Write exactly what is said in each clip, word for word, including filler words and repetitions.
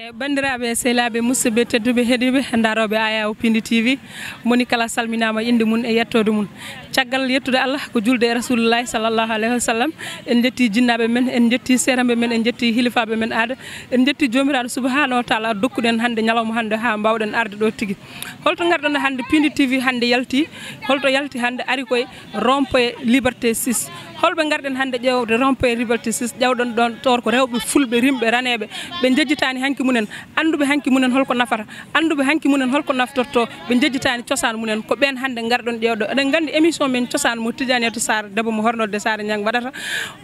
E banndiraaɓe, sehilaaɓe, musidɓe tedduɓe, heɗiiɓe, ndarooɓe Ayaw Pindi T V, moni kala salminaama innde mum e yettoode mum. Caggal yettude Allah, ko julde e Rasulullahi sallallahu alayhi wa sallam, en njetti jinnaaɓe men, en njetti seeramɓe men, en njetti hilifaaɓe men aada, en njetti Joomiraaɗo subhanahu wa taala dokkuɗen hannde ñalawma hannde haa mbaawɗen arde ɗo tigi. Holto ngarɗon hannde Pindi T V hannde yalti, holto yalti hannde ari koye rond-point Liberté six? Holɓe ngarɗen hannde ƴeewde rond-point Liberté six, ƴeewɗon ɗon toor ko rewɓe fulɓe, rimɓe, raneeɓe, ɓe njejjitaani hanki mumen, annduɓe hanki mumen holko nafata, annduɓe hanki mumen holko naftorto, ɓe njejjitaani cosaan mumen, ko ɓeen hannde ngarɗon ƴeewɗo. Eɗen nganndi émission men cosaan mo Tidiane Yatou Sarr, debbo mo hornorde Saare Ñang waɗata,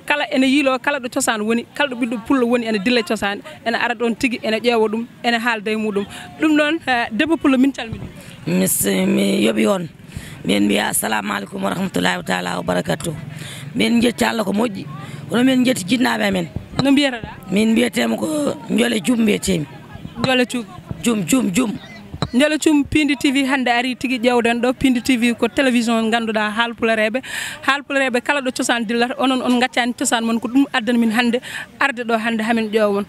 kala ene yiiloo, kala ɗo cosaan woni, kala ɗo ɓiɗɗo pullo woni, ene dilla e cosaan, ene ara ɗoon tigi, ene ƴeewa ɗum, ene haalda e muɗum. Ɗum noon, eh, debbo pullo, min calmini. Mis-, mi yoɓi on. Min mbiya assalamu aleykum wa rahmatullahi taala wa barakatuh. Min njetti Allah ko moƴƴi. Kono min njetti jinnaaɓe amen. No mbiyataɗaa? Min mbiyeteema ko Njole Jum mbiyeteemi. Njole Jum. Jum, Jum, Jum. Njole Jum, Pindi T V hannde ari tigi ƴeewɗen ɗo. Pindi T V ko télévision ngannduɗaa haalpulareeɓe. Haalpulareeɓe kala ɗo cosaan dillata, onon on ngaccaani cosaan mon, ko ɗum addani min hannde arde ɗo hannde hamin ƴeewa on.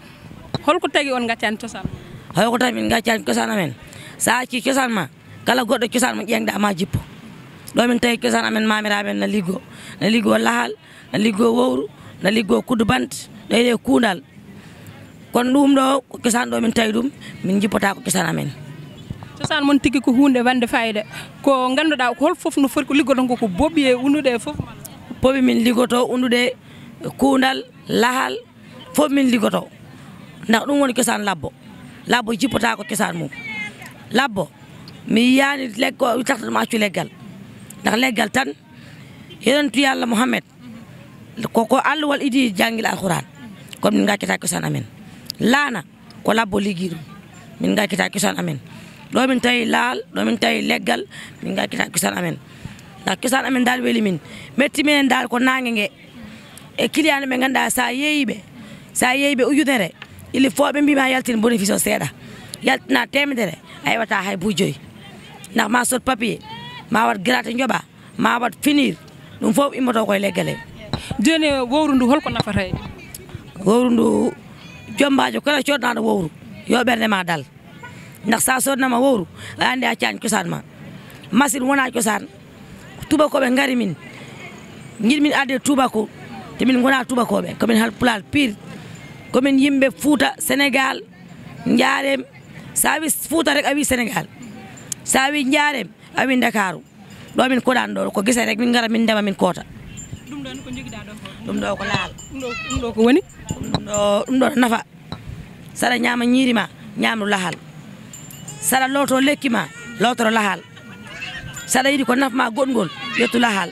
Holko tagi on ngaccaani cosaan mon? Holko tagi min ngaccaani cosaan amen? Sa acci cosaan ma, kala goɗɗo cosaan mo ƴeeŋɗa ma jippo. Ɗo min tawi cosaan amen, maamiraaɓe amen na liggo, na liggo lahal, na liggo wowru, na liggo kuddu bant, na wiye kuundal. Kono ɗum ɗo ko cosaan ɗo min tawi ɗum, min jippata ko cosaan amen. Cosaan mon tigi ko huunde wande fayida. Ko ngannduɗaa ko hol fof no foti ko liggoɗon ko, ko boɓi e unduɗe e fof? Boɓi min liggoto, unduɗe, kuundal, lahal, fof min liggoto. Ndax ɗum woni cosaan labbo. Labbo jippata ko cosaan mum. Labbo, mi yiyaani leggal, tafta ɗum accu leggal. Ndax leggal tan, yonentu Yalla Muhammad, ko, ko alluwal idi janngil Alquran. Kono min ngaccata cosaan amen. Laana, ko labbo liggi ɗum. Min ngaccata cosaan amen. Ɗo min tawi laal, ɗo min tawi leggal, min ngaccata cosaan amen. Ndax cosaan amen dal weli min. Metti minen dal ko naange nge. E client ɓe ngannduɗaa sa yeeyi ɓe, sa yeeyi ɓe ujunere, il faut ɓe mbiima yaltin bénéfice o seeɗa. Yaltina teemedere, a heɓata hay buy joyi. Ndax ma sot papier, ma wat grate njoɓa, ma wat finir, ɗum fof immoto koye leggal he. Jooni wowru ndu holko nafata e? Wowru ndu, jombaajo kala coodnaaɗo wowru, yo ɓernde ma dal. Ndax sa sodnama wowru, a andi a caani cosaan ma. Machine wona cosaan. Tuubakooɓe ngari min. Njiɗ min arde Tuubako, te min ngona Tuubakooɓe. Ko min haalpulaar pire. Ko min yimɓe Fuuta, Senegal, Njaarem. Sa wi Fuuta rek, a wi Senegal. Sa wi Njaarem, a wi Ndakaaru. Ɗo min koɗani ɗo, ko gese rek min ngara min ndema min koota. Ɗum ɗo ni ko jogiɗa ɗo ko? Ɗum ɗo ko laal. Ɗum ɗo, ɗum ɗo ko woni? Ɗum ɗo, ɗum ɗo no nafa. Saɗa ñaama ñiiri ma, ñaamru lahal. Saɗa looto lekki ma, lootoro lahal. Saɗa yiɗi ko naf ma goɗngol, ƴettu lahal.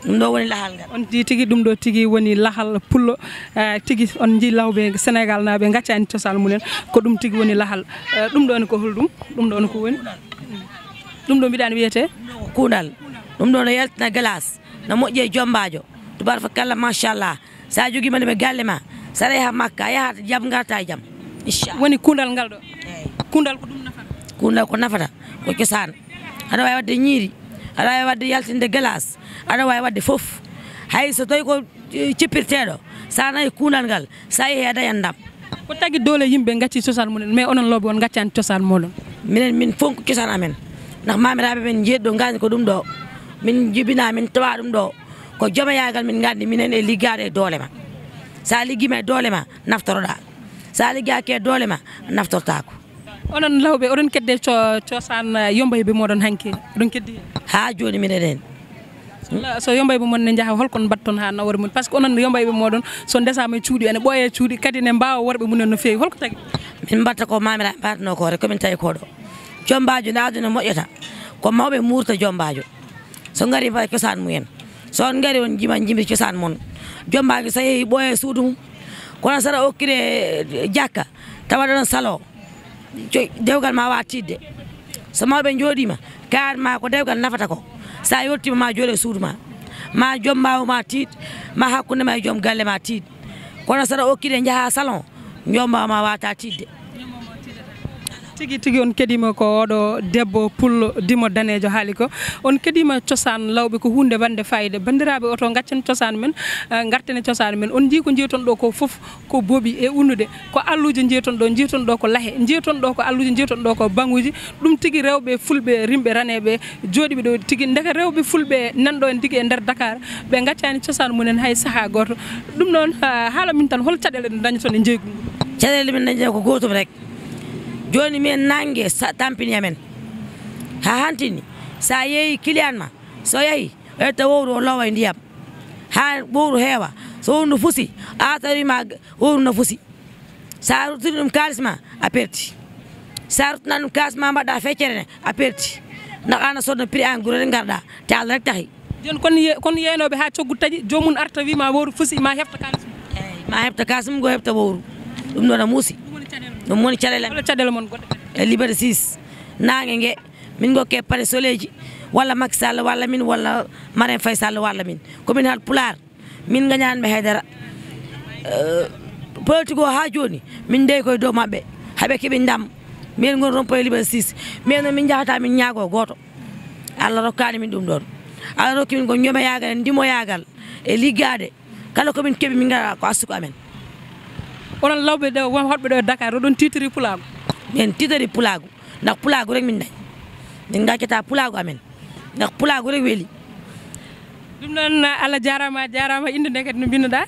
Ɗum ɗo woni lahal ngal. On tigi tigi, ɗum ɗo tigi woni lahal pullo. Eh, tigi on njii lawɓe Senegal naaɓe ngaccani cosaan mumen. Ko ɗum tigi woni lahal. Eh, ɗum ɗo ni ko holɗum? Ɗum ɗo ni ko woni? Ɗum ɗo mbiɗa ni wiyete? Kuundal. Ɗum ɗo no yaltina glace. No moƴƴi e jombaajo. Tubaarfakalla, machallah. Sa jogiima ɗum e galle ma, saɗa yaha Makka, a yahat jam, ngarta e jam. Inchallah. Woni kuundal ngal ɗo? Eey. Kuundal ko ɗum nafata? Kuundal ko nafata, ko cosaan. Aɗa waawi waɗde ñiiri, aɗa waawi waɗde yaltinde glace, aɗa waawi waɗde fof. Hay so tawi ko, eh, cippirteeɗo, sa nayi kuundal ngal, sa yehi a dañat ndam. Ko tagi doole yimɓe ngacci cosaan mumen, mais onon lawɓe on ngaccani cosaan moɗon? Minen, min fof ko cosaan amen. Ndax maamiraaɓe men njeeɗi ɗo, ngani ko ɗum ɗo. Min njibina, min tawa ɗum ɗo. Ko jomayaagal min nganndi minen e liggaade e doole ma. Sa liggiima e doole ma, naftoroɗaa. Sa liggaaki e doole ma, naftortaako. Onon lawɓe, oɗon kedde co-, cosaan, eh, yombayɓe moɗon hanki? Oɗon keddi? Haa jooni minen en. So, so yombayɓe mon ne njaha, holko mbaɗton haa nawore mum? Par ce que onon yombayɓe moɗon, so ndesaama e cuuɗi, ene ɓooya e cuuɗi, kadi ne mbaawa worɓe mumen no feewi. Holko tagi? Min mbaɗta ko maamiraaɓe mbaɗatnoo ko rek, ko min tawi ko ɗo. Jombaajo ne aduna moƴƴata, ko mawɓe muurta jombaajo. So ngari mbaɗa cosaan mumen. So on ngari on njima, njimri cosaan mon. Jombaajo so yehi ɓooya e suudu mum. Kono saɗa okkire jakka, tawa ɗon salon. Joyi, dewgal ma waawa tiiɗde. So mawɓe njooɗiima, kaari ma ko dewgal nafata ko. Sa yottiima ma jooɗo e suudu ma. Ma jombaawo ma tiiɗ, ma hakkunde ma e joom galle ma tiiɗ. Kono saɗa okkire njaha salon, jombaawo ma waata tiiɗde. Tigi tigi, on keɗiima ko oɗo debbo pullo dimo daneejo haali ko. On keɗiima cosaan lawɓe, ko huunde wande fayida. Banndiraaɓe, oto ngaccen cosaan men, eh, ngarten e cosaan men. On njii ko njiiton ɗo ko fof ko booɓi e unude, ko alluuje njiiton ɗo, njiiton ɗo ko lahe, njiiton ɗo ko alluuje, njiiton ɗo ko baŋuuji. Ɗum tigi rewɓe fulɓe rimɓe raneeɓe jooɗiiɓe ɗo tigi. Ndeke rewɓe fulɓe nan ɗo en tigi e nder Dakar, ɓe ngaccaani cosaan mumen hay sahaa gooto. Ɗum noon, ha-, haala min tan, hol caɗeele ɗe ndañoton e njeeygu ngu? Caɗeele min ndañata ko gootum rek. Jooni min nannge sa-, tampini amen. Haa hantini, so a yeeyi client ma, so yahi, o ƴetta wowru o loowa e ndiyam. Haa wowru heewa, so wowru ndu fusi, a tawi ma g-, wowru no fusi. So a ruttini ɗum kaalis ma, a perti. So a ruttinani ɗum kaalis ma, mbaɗɗa feccere ne, a perti. Ndax aan a sodno prix en gros rek ngarɗa, te Allah rek tahi. Jooni kon ye-, kon yeeynooɓe haa coggu taƴi, joomum arta wi ma wowru fusi, ma hefta kaalis mum. Eey, ma hefta kaalis mum, ngo hefta wowru. Ɗum ɗo na muusi. Ɗum woni caɗeele mon. Ɗum woni caɗeele am. Walla caɗeele mon goɗɗe kadi? E Liberté six, naange nge, min ngokke pare soleeji, walla Macky Sall walla min, walla Marème Faye Sall walla min. Ko min Haalpulaar, min ngañaani ɓe haydara. Eh, politique o haa jooni, min ndewi koye dow maɓɓe, haɓe keɓi ndam. Min ngon rompoye Liberté six. Min noon min njahata, min ñaago gooto. Allah rokkaani min ɗum ɗoon. Allah rokki min ko ñomoyaagal e ndimoyaagal e liggaade. Kala ko min keɓi, min ngaɗa ko arsuko amen. Onon lawɓe ɗo, won hoɗɓe ɗo e Dakar, oɗon tiitori pulaagu? Min tiitori pulaagu. Ndax pulaagu rek min dañ. Min ngaccata pulaagu amen. Ndax pulaagu rek weli. Ɗum noon, Allah jaaraama, a jaaraama. Innde nde kadi no mbinnduɗaa?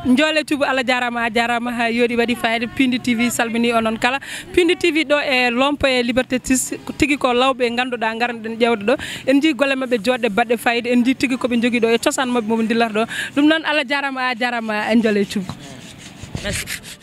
Njoole Cuubu, Allah jaaraama, a jaaraama, haa yooɗi, waɗi fayida. Piindi T V salminii onon kala. Piindi T V ɗo e Lompoye Liberté six, ko tigi ko lawɓe ngannduɗaa ngaranɗen ƴeewde ɗo. En njii golle maɓɓe jooɗɗe baɗɗe fayida, en njii tigi ko ɓe njogii ɗo e cosaan maɓɓe mo ɓe ndillata ɗo. Ɗum noon, Allah jaaraama, a jaaraama, Njoole Cuubu. Merci.